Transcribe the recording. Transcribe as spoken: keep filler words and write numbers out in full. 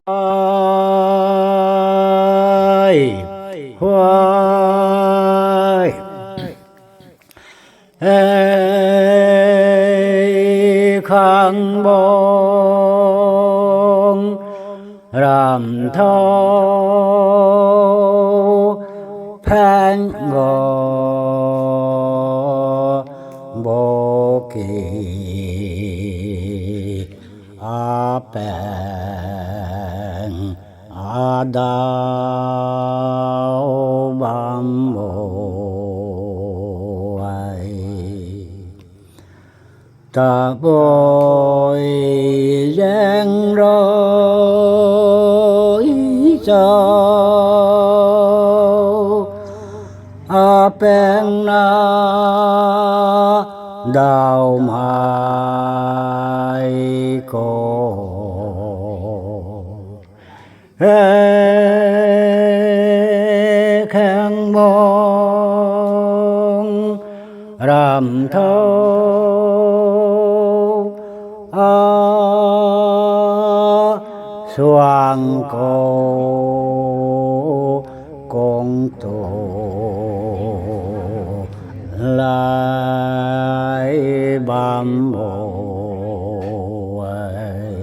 Ai, huai. Ei khang bang ram tho phang go bo ki a pang a dau bam bo ai. Tabui zaeng rui cho a pang na dau mai ko. Ei khang bang ram tho a suang ko kung tu lai bam bo ai.